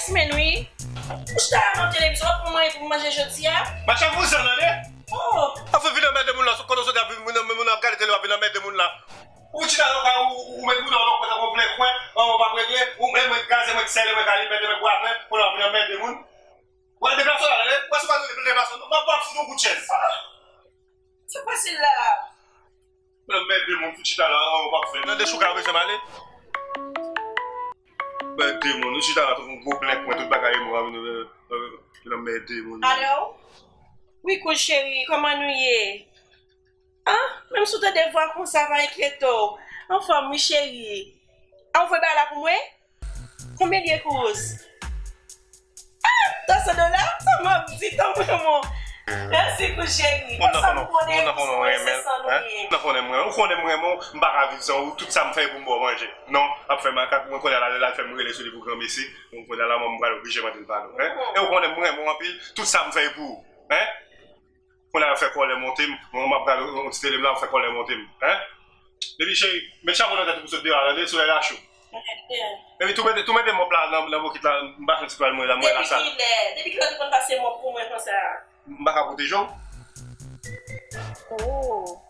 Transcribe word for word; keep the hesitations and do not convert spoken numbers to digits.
Sèmen wi. Ou chita la nan televizyon, w ap pran manje pou m manje jodi a? Machann vouzan, tande? Oh! Anfen, vin anmède moun la, sou kote w soti ap vin, moun, moun ap gade tele, w ap vin anmède moun la. Ou chita la, ou, ou, ou met bouda w nan kwen, tankou plen kwen, an, w p ap regle, ou menm, mwen kraze, mwen sèle, mwen kalimète, mwen bwa plen, pou w ap vin anmède moun. Wè, deplase w la, tande? Wè, si w pa deplase w, m ap, m ap fout yon kout chèz. Se fasil la. Mwen mède moun, fout chita la, an, w p ap fè. Nan dechouke a, bezwen m ale. Mède moun, ou chita la, tankou gwo plen kwen, tout bagay mò, mède moun. Alo? Wi, Kouz cheri, kòman nou ye? Ah, menm si w tande vwa konsa, pa enkyete w. Anfòm, wi, cheri. A, ou voye bagay la pou mwen? Konbyen l ye, Kouz? Ah, twa san dola? Sa m ap di, tanpri mwen. Mèsi, Kouz cheri. Konsa m konnen Kouz mwen se san nou ye. Ou konnen mwen, ou konnen mwen, mwen, m pa ka viv san ou. Tout sa m fè pou m ba w manje. Non, ap fè makak, mwen konnen la, lè l al fè m rele sou li pou granmesi. Mwen konnen la, mwen, m pral oblije mande l padon. Hein? E ou konnen mwen, mwen anpil, tout sa m fè e pou ou. Hein? Kounye a yo fè kòlè monte m, mwen m ap gade yon ti tele m la, yo fè kòlè monte m. Hein? Epi cheri, met chapo nan tèt ou pou sot deyò a, tande, solèy la cho. Epi tou mete, tou mete mòp la nan, nan bokit la, m pa santi pral mwen la, mwen la sal. Depi kilè, depi kilè w te konn pase mòp pou mwen konsa? M pa ka pwoteje w. Oh.